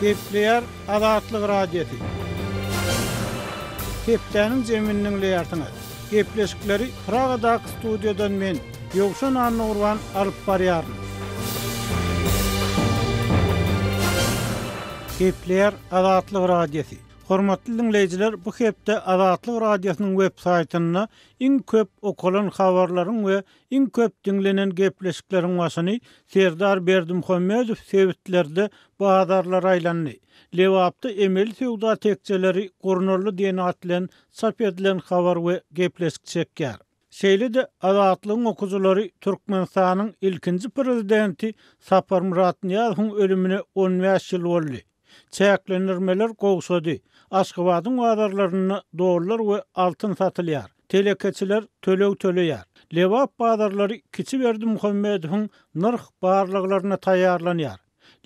Gepleýär Azatlyk Radiosy. Hepdäniň jemini diňleýärsiňiz. Gepleşikleri Pragadaky studiýadan men, Ýowşan Annagurban alyp barýaryn. Gepleýär Azatlyk Radiosy. Hormatly diňleýjiler, bu hepde Azatlyk Radiosynyň web saýtynda iň köp okalan habarlaryň we Iň köp diňlenen gepleşikleriň başyny Serdar Berdimuhamedow sebitlerde bazarlara aýlandy. Lebapda emeli söwda tekjeleri gurnaldy diýen at bilen çap edilen habar we gepleşik çekýär. Şeýle-de Azatlygyň okyjylary Türkmenistanyň ilkinji prezidenti Saparmyrat Nyýazowyň ölümine 15 ýyl boldy. Çäklendirmeler gowşady. Aşgabadyň bazarlarynda dollar we altyn satylýar. Telekeçiler töleg töleýär. Lebap bazarlary kiçi Berdimuhamedowyň nyrh barlaglaryna taýýarlanýar.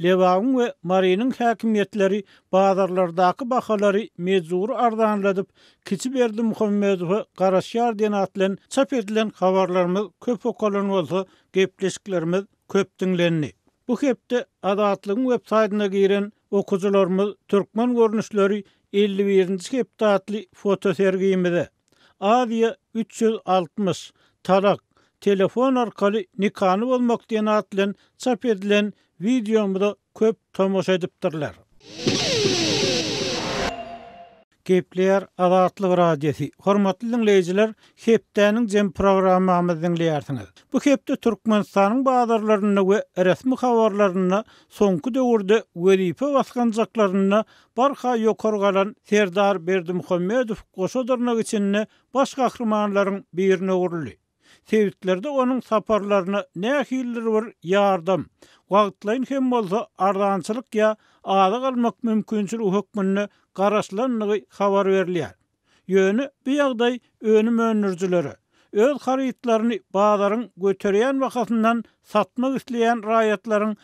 Lebabyň we Marynyň häkimiýetleri bazarlardaky bahalary mejbury arzanladyp, kiçi Berdimuhamedowa garaşýar diýen at bilen çap edilen habarlarymyz köp okalan bolsa, gepleşiklerimiz köp diňlendi. Bu hepde Azatlygyň web saýtyna giren okyjylarymyz Türkmen görnüşleri 51-nji hepde atly fotosergimize, Aziýa 360, Talak, telefon arkaly nikany bozmak diýen at bilen çap edilen wideomyza köp tomaşa edipdirler. Gepleýär Azatlyk Radiosy. Hormatly diňleýjiler, hepdäniň jem programmamyzy diňleýärsiňiz. Bu hepde Türkmenistanyň bazarlarynda we resmi habarlarynda soňky döwürde wezipe basgançaklarynda barha ýokary galan Serdar Berdimuhamedow goşa dyrnak içinde baş gahrymanlaryň birine öwrüldi. Sebitlerde onuň saparlaryna nähilidir bir ýardam, wagtlaýyn hem bolsa arzançylyk ýa azyk almak mümkinçiligi hökmünde garaşylandygy habar berilýär. Ýöne bu ýagdaý önüm öndürijilere, öz harytlaryny bazaryň göterýän bahasyndan satmak isleýän raýatlaryň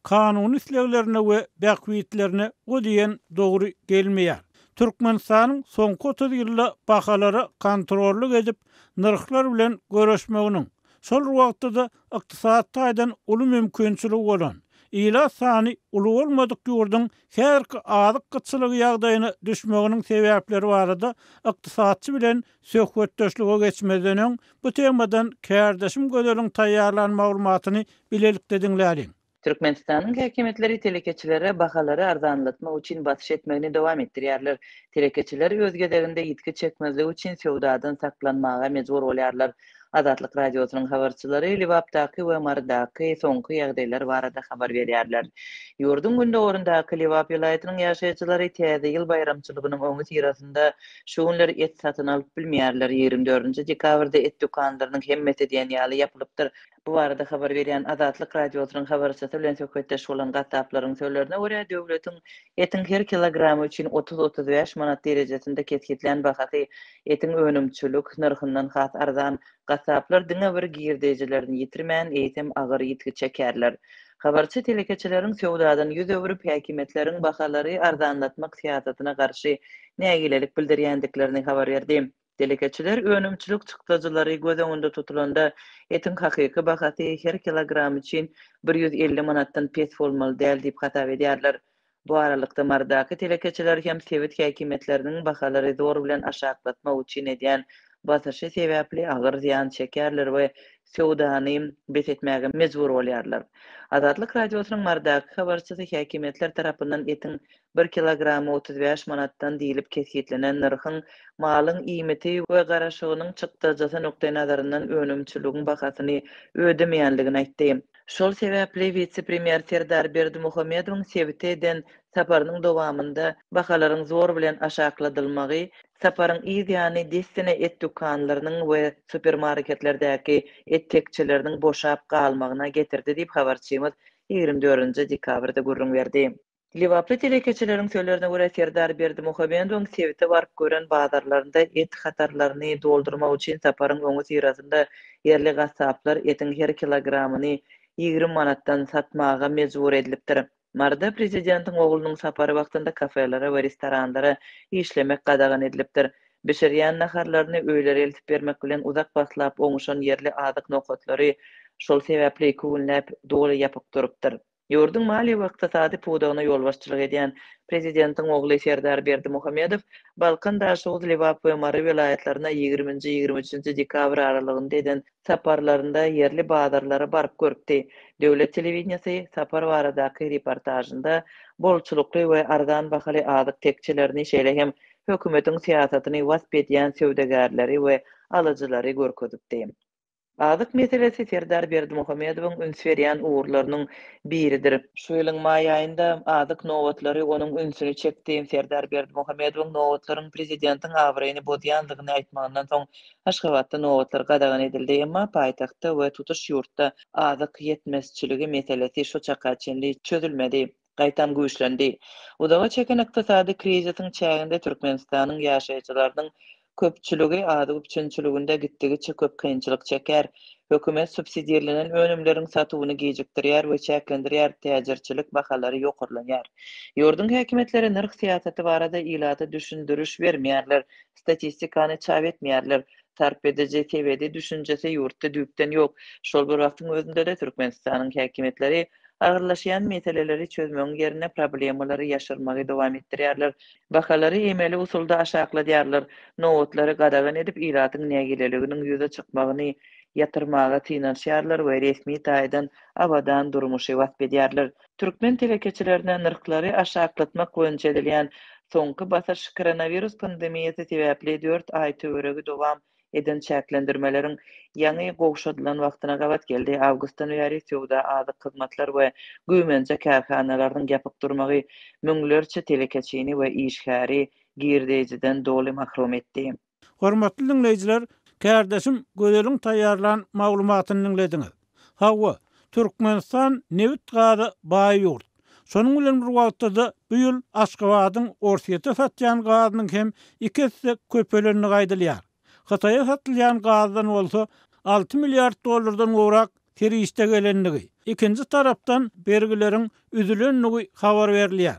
kanuny isleglerine we bähbitlerine o diýen dogry gelmeýär. Türkmenistanyň soňky 30 ýylda bahalara kontrollyk edip, nyrhlar bilen göreşmeginiň, şol bir wagtda-da ykdysady taýdan uly mümkinçiligi bolan, ilat sany uly bolmadyk ýurduň häzirki azyk gytçylygy ýagdaýyna düşmeginiň sebäpleri barada ykdysatçy bilen söhbetdeşlige geçmezden öň, bu temadan kärdeşim Gözeliň taýýarlan maglumatyny bilelikde diňläliň. Türkmenistanyň häkimiýetleri telekeçilere bahalary arzanlatmak üçin basyş etmegini dowam etdirýärler. Telekeçiler öz gezeginde ýitgi çekmezlik üçin söwdadan saklanmaga mejbur bolýarlar. Azatlyk Radiosynyň habarçylary Lebapdaky we Marydaky soňky ýagdaýlar barada habar berýärler. Ýurduň gündogaryndaky Lebap welaýatynyň ýaşaýjylary Täze ýyl baýramçylygynyň öňüsyrasynda şu günler et satyn alyp bilmeýärler. 24-nji dekabrda et dükanlarynyň hemmesi diýen ýaly ýapylypdyr. Bu barada habar berýän Azatlyk Radiosynyň habarçysy bilen söhbetdeş bolan gassaplaryň sözlerine görä, döwletiň etiň her kilogramy üçin otuz-otuz bäş manat derejesinde kesgitlän bahasy etiň önümçilik nyrhyndan has arzan. Gassaplar diňe bir girdejilerini ýitirmän, eýsem agyr ýitgi çekerler. Habarçy telekeçileriň söwdadan ýüz öwrüp, häkimiýetleriň bahalary arzanlatmak syýasatyna garşy nägilelik bildirýändiklerini habar berdi. Telekeçiler önümçilik çykdajylary göz öňünde tutulanda, etiň hakyky bahasy her kilogram üçin 150 manatdan pes bolmaly däl diýip hasap edýärler. Bu aralykda, Marydaky telekeçiler hem sebit häkimiýetleriniň bahalary zor bilen aşaklatmak üçin edýän basyşy sebäpli agyr zyýan çekýärler we söwdany bes etmäge mejbur bolýarlar. Azatlyk Radiosynyň Marydaky habarçysy häkimiýetler tarapyndan etiň bir kilogramy 35 manatdan diýlip kesgitlenen nyrhyň malyň iýmiti we garaşygynyň çykdajysy nukdaýnazaryndan önümçiligiň bahasyny ödemeýänligini aýtdy. Şol sebäpli wise-premýer Serdar Berdimuhamedowyň sebite eden saparynyň dowamynda bahalaryň zor bilen aşakladylmagy, saparyň yz ýany dessine et dükanlarynyň we supermarketlerdäki et tekjeleriniň boşap galmagyna getirdi diýip, habarçymyz 24-nji dekabrda gürrüň berdi. Lebaply telekeçileriň sözlerine görä, Serdar Berdimuhamedowyň sebite baryp gören bazarlarynda et hatarlaryny doldurmak üçin saparyň öňüsyrasynda ýerli gassaplar etiň her kilogramyny 20 manatdan satmaga mejbur edilipdir. Maryda prezidentiň oglunyň sapary wagtynda kafelere we restoranlara işlemek gadagan edilipdir. Bişirýän naharlaryny öýlere eltip bermek bilen uzak wagtlap oňuşan ýerli azyk nokatlary şol sebäpli iki günläp doly ýapyk durupdyr. Ýurduň maliýe we ykdysady pudagyna ýolbaşçylyk edýän prezidentiň ogly Serdar Berdimuhamedow Balkan, Daşoguz, Lebap we Mary welaýatlaryna ýigriminji, 23-nji dekabr aralygynda eden saparlarynda ýerli bazarlara baryp görüpdi. Döwlet telewideniýesi sapar baradaky reportažynda bolçulykly we arzan bahaly azyk tekjelerini, şeýle hem hökümetiň syýasatyny wasp edýän söwdagärleri we alyjylary görkezipdi. Azyk meselesi Serdar Berdimuhamedowyň üns berýän ugurlarynyň biridir. Şu ýylyň maý aýynda azyk nobatlary onuň ünsüni çekdi. Serdar Berdimuhamedowyň nobatlaryň prezidentiň abraýyny bozýandygyny aýtmagyndan soň Aşgabatda nobatlar gadagan edildi. Emma paýtagtda we tutuş ýurtda azyk ýetmezçiligi meselesi şu çaka çenli çözülmedi. Gaýtam güýçlendi. Uzaga çeken ykdysady krizisiň çäginde Türkmenistanyň ýaşaýjylarynyň köpçüligi azyk üpjünçiliginde gitdigiçe köp kynçylyk çekýär. Hökümet subsidirlenen önümleriň satuwyny gijikdirýär we çäklendirýär, täjirçilik bahalary ýokarlanýar. Ýurduň häkimiýetleri nyrh syýasaty barada ilata düşündiriş bermeýärler, statistikany çap etmeýärler. Sarp ediji sebedi düşünjesi ýurtda düýpden ýok. Şol bir wagtyň özünde-de Türkmenistanyň häkimiýetleri Agyrlaşýan meseleleri çözmegiň ýerine problemalary ýaşyrmagy dowam etdirýärler. Bahalary emeli usulda aşakladýarlar, nobatlary gadagan edip ilatyň nägileliginiň ýüze çykmagyny ýatyrmaga synanyşýarlar we resmi taýdan abadan durmuşy wasp edýärler. Türkmen telekeçilerine nyrhlary aşaklatmak boýunça edilýän soňky basyş koronawirus pandemiýasy sebäpli dört aý töweregi dowam eden çäklendirmeleriň ýaňy gowşadylan wagtyna gabat geldi. Awgustdan bäri söwda, azyk, hyzmatlar we güýmenje kärhanalarynyň ýapyk durmagy müňlerçe telekeçini we işgäri girdeýjiden doly mahrum etdi. Hormatly diňleýjiler, kärdeşim Gözeliň taýýarlan maglumatyny diňlediňiz. Hawa, Türkmenistan nebit-gaza baý ýurt. Şonuň bilen bir wagtda-da bu ýyl Aşgabadyň Orsýete satýan gazynyň hem iki esse köpelendigi aýdylýar. Hytaýa satylýan gazdan bolsa 6 milliard dollardan gowrak serişde gelendigi, ikinji tarapdan bergileriň üzülendigi habar berilýär.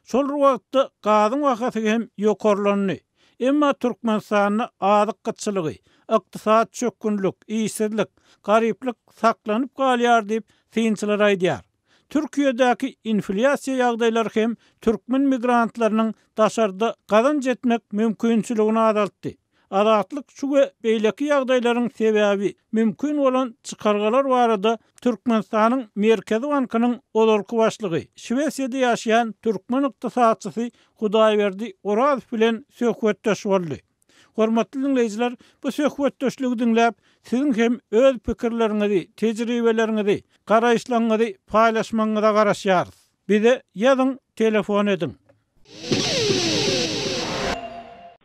Şol bir wagtda gazyň bahasy hem ýokarlandy. Emma Türkmenistanda azyk gytçylygy, ykdysady çökgünlik, işsizlik, garyplyk saklanyp galýar diýip, synçylar aýdýar. Türkiýedäki inflýasiýa ýagdaýlary hem türkmen migrantlarynyň daşarda gazanç etmek mümkinçiligini azaltdy. Azatlyk şu we beýleki ýagdaýlaryň sebäbi, mümkin bolan çykalgalar barada Türkmenistanyň Merkezi bankynyň ozalky başlygy, Şwesiýada ýaşaýan türkmen ykdysatçysy Hudaýberdi Orazow bilen söhbetdeş boldy. Hormatly diňleýjiler, bu söhbetdeşligi diňläp, siziň hem öz pikirleriňizi, tejribeleriňizi, garaýyşlaryňyzy paýlaşmagyňyza garaşýarys. Bize ýazyň, telefon ediň.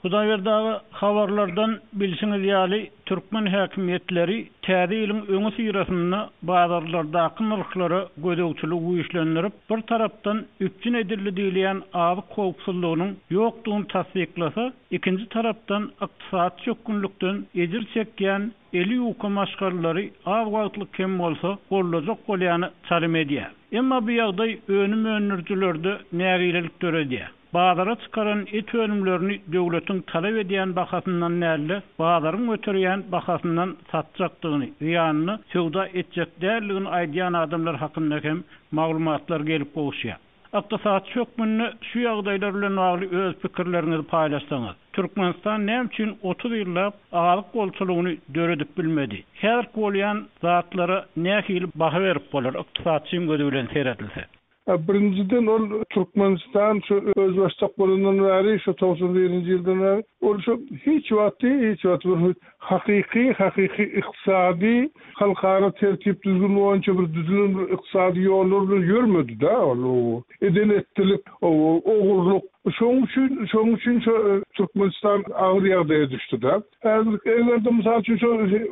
Hudaýberdi aga, habarlardan bilşiňiz ýaly, türkmen häkimiýetleri täze ýylyň öňüsyrasynda bazarlardaky nyrhlara gözegçiligi güýçlendirip, bir tarapdan üpjün edildi diýilýän azyk howpsuzlygynyň ýokdugyny tassyklasa, ikinji tarapdan ykdysady çökgünlikden ejir çekýän eli ýuka maşgalalary az wagtlyk hem bolsa goldajak bolýana çalym edýär. Emma bu ýagdaý önüm öndürijilerde nägilelik döredýär. Bazara çykaran et önümlerini döwletiň talap edýän bahasyndan däl-de, bazaryň göterýän bahasyndan satjakdygyny, zyýanyna söwda etjek däldigini aýdýan adamlar hakynda hem maglumatlar gelip gowuşýar. Ykdysatçy hökmünde şu ýagdaýlar bilen bagly öz pikirleriňizi paýlaşsaňyz. Türkmenistan näme üçin 30 ýyllap azyk bolçulygyny döredip bilmedi? Häzirki bolýan zatlara nähili baha berip bolar, ykdysatçyň gözi bilen seredilse? Birinjiden ol Türkmenistan şu özbaşdak bolandan bäri şu 91-nji ýyldan bäri ol şu hiç wagty hiç wagt bir hakyky hakyky ykdysady halkara tertip düzgün boýunça bir düzülen bir ykdysady ýollar bilen ýörmedi-de ol eden etdilik ogurlyk şoň üçin şoň üçin şu Türkmenistan agyr ýagdaýa düşdi-de. Häzir eger-de mysal üçin şu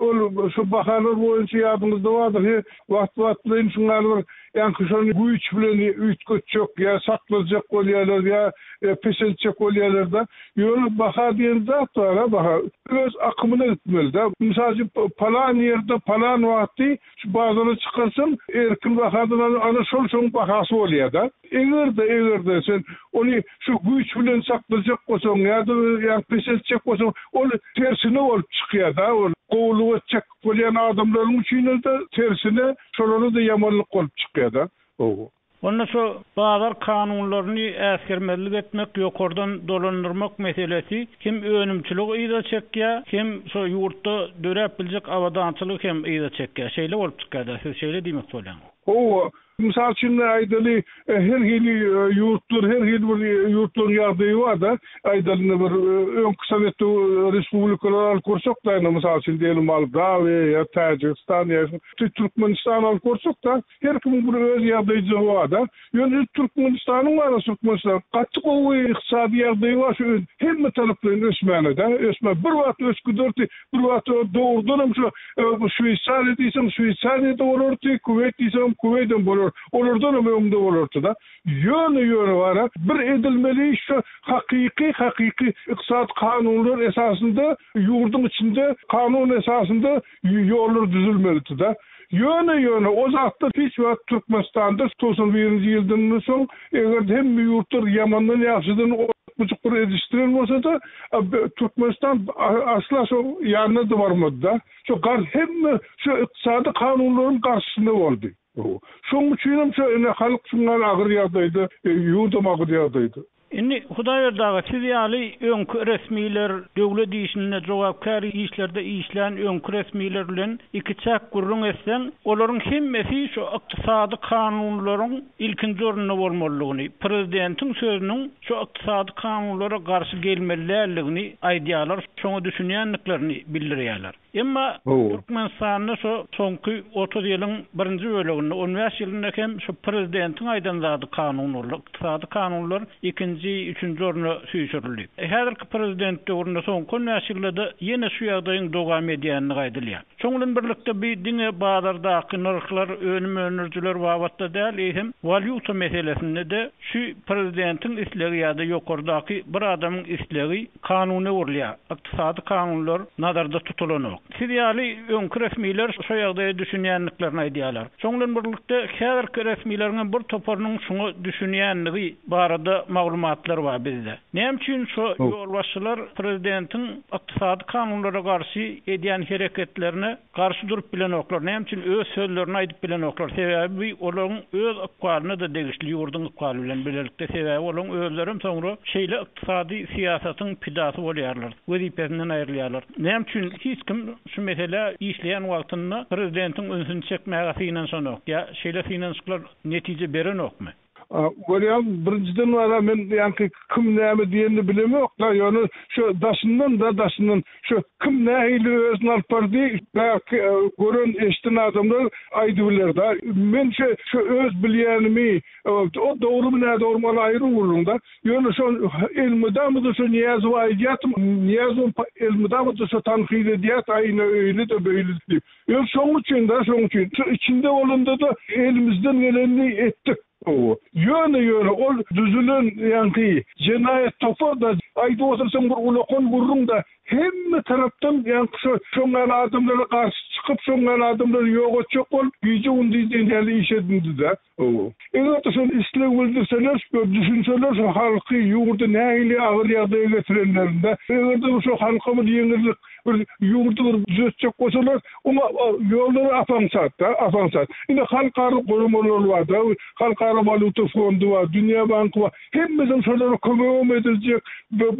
ol şu bahalar boýunça ýadyňyzda bardyr he wagt-wagtlaýyn şuň ýaly bir ýaňky şony güýç bilen üýtgetjek ýa saklajak bolýarlar ýa peseltjek bolýarlar-da. Ýöne baha diýen zat bar-a baha öz akymyna gitmeli-dä. Mysal üçin palan ýerde palan wagty Şu bazara çykarsaň, erkin bahadan al, ana şol şoň bahasy bolýar-da. Eger-de, eger-de sen ony şu güýç bilen saklajak bolsaň ýa-da ýa peseltjek bolsaň, ol tersine bolup çykýar-da. Ol gowulyk etjek bolýan adamlaryň üçin-de tersine, şolara-da ýamanlyk bolup çykýar-da. Hawa. Onda şu bazar kanunlaryny äsgermezlik etmek, ýokardan dolandyrmak meselesi hem önümçiligi yza çekýär, hem şo ýurtda döräp biljek abadançylygy hem yza çekýär. Şeýle bolup çykýar-da, siz şeýle diýmek bolýaňyz. Hawa, mysal üçin aýdaly, her hili ýurtlar, her hili bir ýurtlaryň ýagdaýy bar-da. Aýdaly indi bir öňki sowet respublikalary alyp görsek-de, indi mysal üçin diýeli Moldawiýa ýa Täjigistan ýa Türkmenistan alyp görsek-de, Her kimiň bir öz ýagdaýjygy bar-da. Ýöne biz Türkmenistanyň bar-a Türkmenistan gaty gowy ykdysady ýagdaýy bar şu hemme taraplaýyn ösmäne-de, ösmä. Bir wagt ösüp giderdi, bir wagt dogrudanam şu Şweýsariýa diýseň Şweýsariýa-da bolardy, Kuweýt diýseňem Kuweýdem bolar, olardanam öňde bolardy-da. Ýöne ýöne bar-a bir edilmeli iş şu hakyky hakyky ykdysady kanunlar esasynda ýurduň içinde kanun esasynda ýollar düzülmelidi-de. Ýöne, ýöne o zatlar hiç wagt Türkmenistanda 91-nji ýyldan soň eger hemme ýurtlar ýamandan ýagşydan ozuk-bujuk bir edişdiren bolsa-da, Türkmenistan asla şo ýanyna-da barmady-da. Şo gar hemme şo ykdysady kanunlaryň garşysyna boldy. Şoň üçinem şo ine halk şuňňal agyr ýagdaýda, ýurdam agyr ýagdaýda. Indi, Hudaýberdi aga, siz ýaly öňki resmiler, döwlet işinde, jogapkär işlerde işlän öňki resmiler bilen ikiçäk gürrüň etseň, olaryň hemmesi şu ykdysady kanunlaryň ilkinji orunda bolmalydygyny, prezidentiň sözüniň şu ykdysady kanunlara garşy gelmeli däldigini aýdýarlar, şoňa düşünýändiklerini bildirýärler. Emma Türkmenistanda şu soňky 30 ýylyň birinji böleginde, on bäş ýylynda hem şu prezidentiň aýdan zady kanun boldy. Ykdysady kanunlar ikinji, üçünji orna süýşürildi. Häzirki prezident döwründe soňky on bäş ýylda-da ýene şu ýagdaýyň dowam edýändigi aýdylýar. Şoň bilen birlikde bi diňe bazardaky nyrhlar, önüm öndürijiler babatda däl, eýsem walýuta meselesinde-de şu prezidentiň islegi ýa-da ýokardaky bir adamyň islegi kanuna öwrülýär. Ykdysady kanunlar nazarda tutulanok. Siz ýaly öňki resmiler şo ýagdaýa düşünýändiklerini aýdýarlar. Şoň bilen birlikde häzirki resmileriň hem bir toparynyň şuňa düşünýändigi barada maglumatlar bar bizde. Näme üçin şo ýolbaşçylar prezidentiň ykdysady kanunlara garşy edýän hereketlerine Garşy durup bilenoklar. Näme üçin öz sözlerini aýdyp bilenoklar? Sebäbi bu olaryň öz ykbalyna-da degişli, ýurduň ykbaly bilen bilelikde. Sebäbi olaryň özlerem soňra şeýle ykdysady syýasatyň pidasy bolýarlar, wezipesinden aýrylýarlar. Näme üçin hiç kim şu meselä işleýän wagtynda prezidentiň ünsüni çekmäge synanyşanok ýa şeýle synanyşyklar netije berenokmy? Görýäň, birinjiden bara men ýaňky kim näme diýenini bilemok-da, ýöne şu daşyndan-da, daşyndan şu kim nähili özüni alyp bardy, bärki gören, eşiden adamlar aýdybiler-da. Men şu şu öz bilýänimi, o dogrumy, nädogrumy ol aýry gürrüň-de. Ýöne şo elmydama-da şo Nyýazowa aýdýardym, Nyýazowam elmydama-da şo tankyt edýärdi, aý ine öýle-de, beýle-de diýip. Ýöne şoň üçin-de, şoň üçin, şu içinde bolanda-da elimizden gelenini etdik. Hawa. Ýöne, ýöne ol düzülen ýaňky jenaýat topar-da, aýdyp otursaň bir ulakan gürrüň-de, hemme tarapdan ýaňky şo, şoň ýaly adamlara garşy çykyp, şoň ýaly adamlary ýok etjek bolup, gije-gündiz diýen ýaly iş edindi-de. Hawa. Eger-de şol isleg bildirseler, düşünseler şu halky, ýurdy nähili agyr ýagdaýa getirenlerinde, eger-de şu halka bir ýeňillik, bir ýurdy bir düzetjek bolsalar, oňa ýollary ap-aňsat-da, ap-aňsat. Indi halkara guramalar bar-da, Halkara walýuta fondy bar, Dünýä banky bar, hemmesem şolara kömegem ediljek,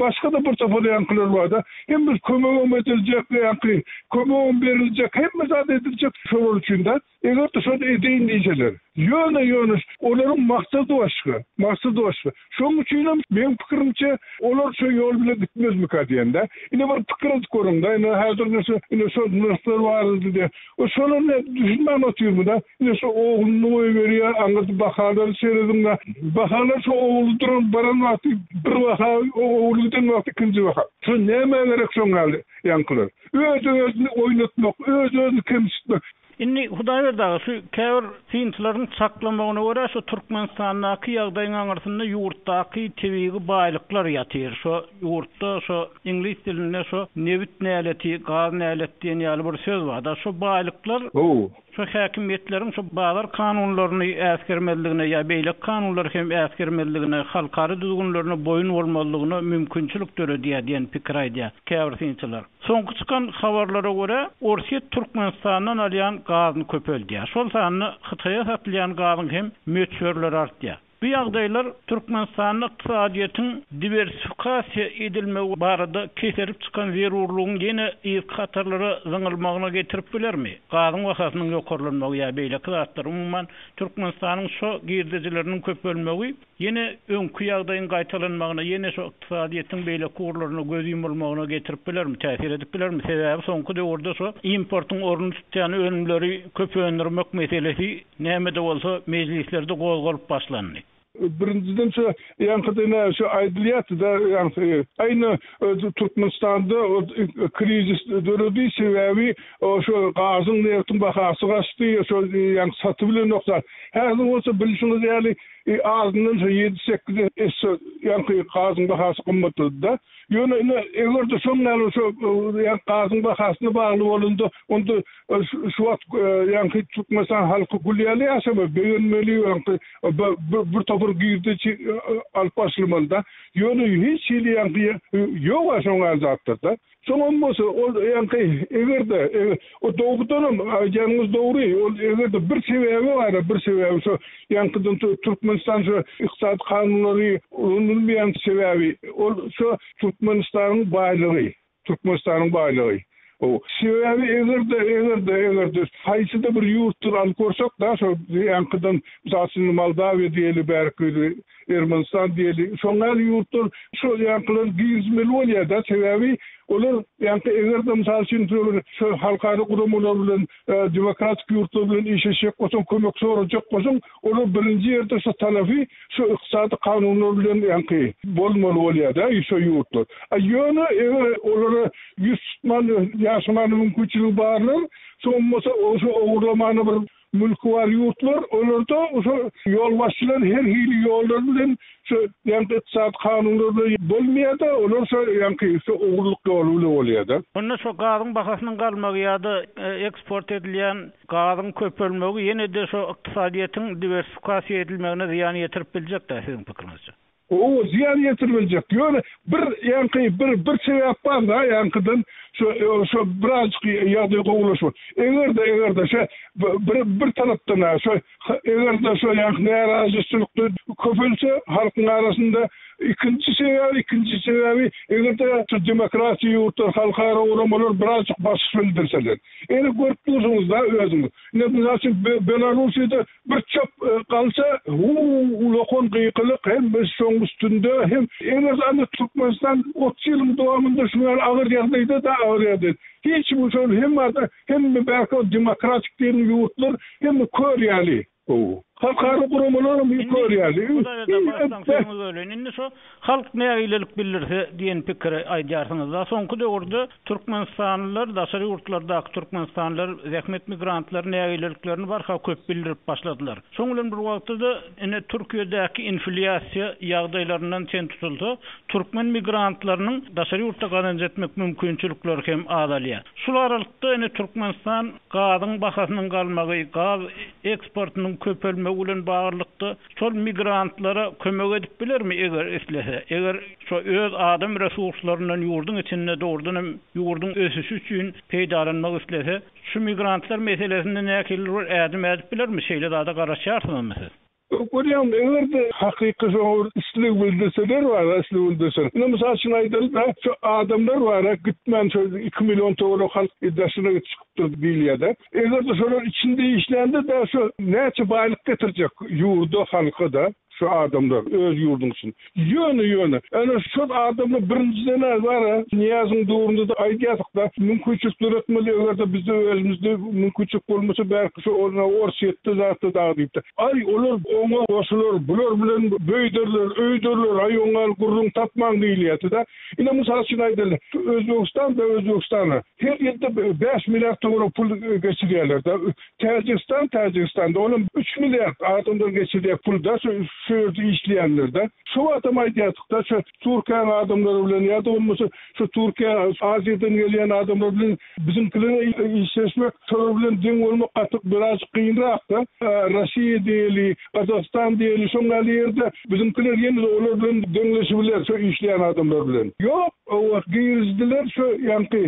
başga-da bir topar ýaňkylar bar-da, hemmesi kömegem ediljek, ýaňky kömegem beriljek, hemme zat ediljek şolar üçin-de. Eger-de şony edeýin diýseler. Ýöne, ýöne olaryň maksady başga, maksady başga. Şonuň üçinem meň pikirimçe, olar şo ýol bilen gitmezmika diýen-dä. Ine bir pikir edip görüň-dä, ine häzir ine şu, ine şo nyrhlar barada diýýär. O şolar ne düşünmän otyrmy-da? Ine şo ogluny goýberýär, aňyrda bahalary serediň-dä. Bahalar şo ogly duran baran wagty bir baha, ogly giden wagty ikinji baha. Şo nämä gerek şoň ýaly ýaňkylar? Öz-özüni oýnatmak, öz-özüni kemsitmek. Indi Hudaýberdi aga, şu käbir synçylaryň çaklamagyna görä, şu Türkmenistandaky ýagdaýyň aňyrsynda ýurtdaky tebigy baýlyklar ýatyr. Şo ýurtda şo iňlis dilinde şo nebit näleti, gaz näleti diýen ýaly bir söz bar-da. Şo baýlyklar Hawa. Şu häkimiýetleriň şu bazar kanunlaryny äsgermezligine ýa beýleki kanunlary hem äsgermezligine, halkara düzgünlerine boýun bolmazlygyna mümkinçilik döredýär diýen pikiri aýdýar käbir synçylar. Soňky çykan habarlara görä, Orsýet Türkmenistandan alýan gazyny köpeldýär. Şol sanda Hytaýa satylýan gazyň hem möçberleri artýar. Bu ýagdaýlar Türkmenistanda ykdysadyýetiň diwersifikasiýa edilmegi barada keserip çykan zerurlygyň ýene yzky hatarlara zyňylmagyna getirip bilermi? Gazyň bahasynyň ýokarlanmagy ýa beýleki zatlar, umuman, Türkmenistanyň şo girdejileriniň köpelmegi ýene öňki ýagdaýyň gaýtalanmagyna, ýene şo ykdysadyýetiň beýleki ugurlaryna göz ýumulmagyna getirip bilermi, täsir edip bilermi? Sebäbi soňky döwürde şo importyň ornuny tutýan önümleri köp öndürmek meselesi Näme-de bolsa, mejlislerde gozgalyp başlandy. Birinjiden şu ýaňkyda ine şu aýdylýardy-da ýaňky aýna Türkmenistanda krizis döredi sebäbi şo gazyň nebtiň bahasy gaçdy şo ýaňky satybilenok zat. Häzir bolsa bilşiňiz ýaly azyndan şo ýedi-sekiz esse ýaňky gazyň bahasy gymmatlady-da. Ýöne ine eger-de şoň ýaly şo ýaňky gazyň bahasyna bagly bolanda onda şu wagt ýaňky Türkmenistan halky gül ýaly ýaşamaly, begenmeli ýaňky bir topar girdeji alyp başlamalyda. Ýöne hiç hili ýaňky ýog-a şoň ýaly zatlar-da. Soňam bolsa ol ýaňky eger-de o dogrudanam aýdýanyňyz dogry, ol eger-de bir sebäbi bar-a, bir sebäbi şo ýaňkydan Türkmenistan şo ykdysady kanunlary ulanylmaýan sebäbi ol şo Türkmenistanyň baýlygy. Türkmenistanyň baýlygy. O sebäbi eger-de, eger-de, eger-de haýsy-da bir ýurtdan alyp görsek da şo ýaňkydan mysal üçin Moldawiýa diýeli bärki Ermenistan diýeli şoň ýaly ýurtlar şo ýaňkylary girizmeli bolýar-da sebäbi olar ýaňky eger-de mysal üçin şo halkara guramalar bilen demokratik ýurtlar bilen işleşjek bolsaň kömek sorajak bolsaň olar birinji ýerde şo talapy Şu ykdysady kanunlar bilen ýaňky bolmaly bolýar-da şo ýurtlar. A ýöne eger olara ýüz tutman ýaşamana mümkinçiligi barlar, soň bolsa şo ogurlamana bir mülki bar ýurtlar, olarda şo ýolbaşçylar her hili ýollar bilen şo ýaňky ykdysady kanunlar bilen bolmaýar-da, olar şo ýaňky şo ogurlyk ýoly bilen bolýar-da. Onda şo gazyň bahasynyň galmagy ýa-da eksport edilýän Gazyň köpelmegi ýene-de şo ykdysadyýetiň diwersifikasiýa edilmegine zyýan ýetirip biljek-dä siziň pikiriňizçe? Hawa, zyýan ýetirip biljek. Ýöne bir ýaňky bir bir sebäp bar-da ýaňkydan şo şo birazjyk ýagdaý gowulaşma. Eger-de eger-de şo bir bir tarapdan-a şo eger-de şo ýaňky närazyçylyk köpelse halkyň arasynda ikinji sebäbi ikinji sebäbi eger-de şo demokratiýa ýurtlar halkara guramalar birazjyk basyş bildirseler. Ine görüp dursuňyz-da özüňiz. Ine mysal üçin Belarussiýada bir çöp galsa, hu-u ulakan gykylyk hemmesi şoň üstünde hem eger anda Türkmenistan 30 ýylyň dowamynda şu ýaly agyr ýagdaýda-da agyr ýagdaý. Hiç kim şol hemme adam hemme bärki demokratik diýen ýurtlar hemme kör ýaly. Gowy. Halkara guramalaram ýükör ýaly. Indi başdan sözüňizi böleýin. Indi şo halk nägilelik bildirse diýen pikiri aýdýarsyňyzda. Soňky döwürde türkmenistanlylar, daşary ýurtlardaky türkmenistanlylar, zähmet migrantlary nägileliklerini barha köp bildirip başladylar. Şoň bilen bir wagtda-da ine Türkiýedäki inflýasiýa ýagdaýlaryndan çen tutulsa, türkmen migrantlarynyň daşary ýurtda gazanç etmek mümkinçilikleri hem azalýar. Şul aralykda ine Türkmenistan gazyň bahasynyň galmagy, gaz eksportynyň köpelmegi bilen baglylykda şol migrantlara kömek edip bilermi eger islese? Eger şo öz adam resurslaryndan ýurduň içinde dogrudan hem ýurduň ösüşi üçin peýdalanmak islese, şu migrantlar meselesinde nähilidir bir ädim ädip bilermi? Şeýle zada garaşýarsyňyzmy siz? Görýäňmi, eger-de hakyky şoňa bir isleg bildirseler bar-a, isleg bildirseler. Ine, mysal üçin aýdaly-da, şu adamlar bar-a, gitmän şo iki million töweregi halk daşyna çykypdyr diýilýär-de. Eger-de şolar içinde işlände-de şo näçe baýlyk getirjek ýurda, halka-da şu adamlar öz ýurduň içinde. Ýöne, ýöne, ene şol adamlar birinjiden-ä bar-a, Nyýazyň döwründe-de aýdýardyk-da, mümkinçilik döretmeli, eger-de bizde özümizde mümkinçilik bolmasa, bärki şo orna Orsýetde zatda dagy diýipdir. Aý, olar oňa goşular, bular bilen beýderler, öýderler, aý, oňa gürrüň tapmaň diýilýärdi-de. Ine, mysal üçin aýdaly, Özbegistan-da Özbegistana her ýylda bäş milliard töweregi pul geçirýärler-de. Täjigistan, Täjigistanda olam üç milliard adamdan geçirýär pul-da şu. Şu ýerde işleýänler-de. Şu wagtam aýdýardyk-da, şu Türkiýäniň adamlary bilen ýa-da bolmasa şu Türkiýä, Aziýadan gelýän adamlar bilen biziňkilere işleşmek, şolar bilen deň bolmak gaty birazjyk kynrak-da. Rossiýa diýeli, Gazagystan diýeli, şoň ýaly ýerde biziňkiler ýene-de olar bilen deňleşibiler, şu işleýän adamlar bilen. Ýok, o wagt girizdiler şu ýaňky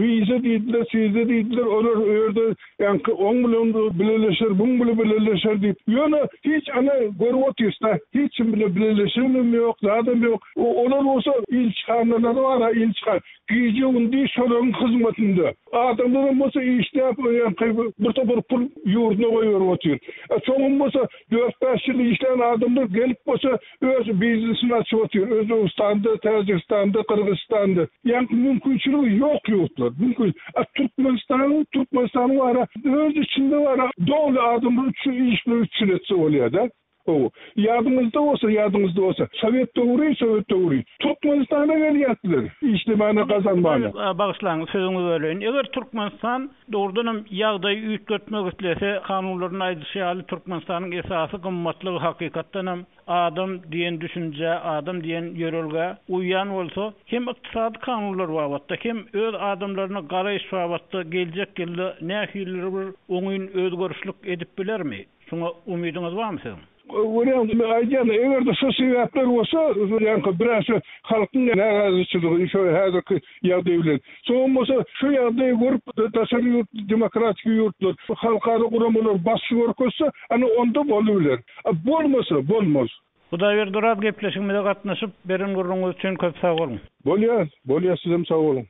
wiza diýdiler, siza diýdiler, olar o ýerde Ýaňky oň bilen bileleşer, buň bile bileleşer diýip, ýöne hiç ana görüp otyrys-da, hiç kim bile bileleşenem ýok, zadam ýok. Olar bolsa ilçihanalary bar-a, ilçihan. Gije-gündiz şolaryň hyzmatynda. Adamlaram bolsa işläp, ýaňky bir topar pul ýurduna goýberip otyr. Soňam bolsa dört-bäş ýyl işlän adamlar gelip bolsa Öz biznesini açyp otyr Özbegistanda, Täjigistanda, Gyrgyzystanda. Ýaňky mümkinçiligi ýok ýurtlar. Mümkin. A Türkmenistanyň, Türkmenistanyň bara öz içinde bara doly adamlar üçin iş bilen üpjün etse bolýada. Hawa. Ýadyňyzda bolsa, ýadyňyzda bolsa, sowet döwri, sowet döwri. Türkmenistana gelýärdiler işlemäne, gazanmana. Bagyşlaň, sözüňizi böleýin. Eger Türkmenistan dogrudanam ýagdaýy üýtgetmek islese, kanunlaryň aýdyşy ýaly Türkmenistanyň esasy gymmatlygy hakykatdanam adam diýen düşünjä, adam diýen ýörelgä uýýan bolsa, hem ykdysady kanunlar babatda, hem öz adamlaryna garaýyş babatda geljek ýylda nähilidir bir oňyn özgerişlik edip bilermi? Şuňa umydyňyz barmy siziň? Görýäňmi, men aýdýan, eger-de şo sebäpler bolsa, ýaňky biraz şu halkyň närazyçylygy şo häzirki ýagdaý bilen. Soňam bolsa şu ýagdaýy görüp daşary ýurt demokratik ýurtlar, halkara guramalar basyş görkezse, ana onda bolubiler. A bolmasa, bolmaz. Hudaýberdi Oraz gepleşigimize gatnaşyp, beren gürrüňiňiz üçin köp sag boluň. Bolýar, bolýar sizem sag boluň.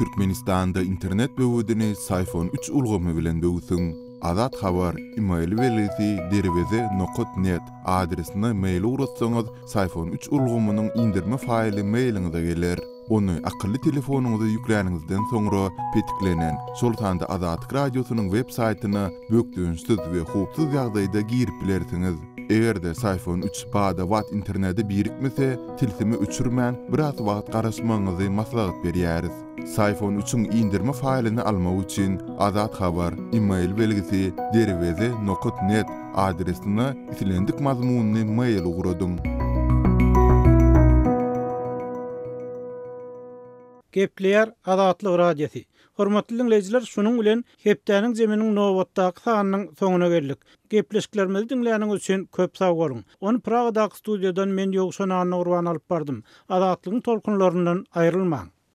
Türkmenistanda internet böwedini Syfon üç ulgamy bilen böwsüň. Azat Habar, email belgisi derweze nokat net adresine mail ugratsaňyz Syfon üç ulgamynyň indirme faýly mailiňize geler. Ony akylly telefonyňyza ýükläniňizden soňra petiklenen, şol sanda Azatlyk Radiosynyň web saýtyna bökdençsiz we howpsuz ýagdaýda girip bilersiňiz. Eger-de Syfon üç bada-bat internete birikmese, tilsimi öçürmän, biraz wagt garaşmagyňyzy maslahat berýäris. Syfon üçiň indirme faýlyny almak üçin Azat Habar, email belgisi, derweze nokat net adresine islendik mazmunly mail ugradyň. Gepleýär Azatlyk Radiosy. Hormatly diňleýjiler, şunuň bilen hepdäniň zeminiň nobatdaky sanynyň soňuna geldik. Gepleşiklerimizi diňläniňiz üçin köp sag boluň. Ony Pragadaky studiýadan men Ýowşan Annagurban alyp bardym. Azatlygyň tolkunlaryndan aýrylmaň.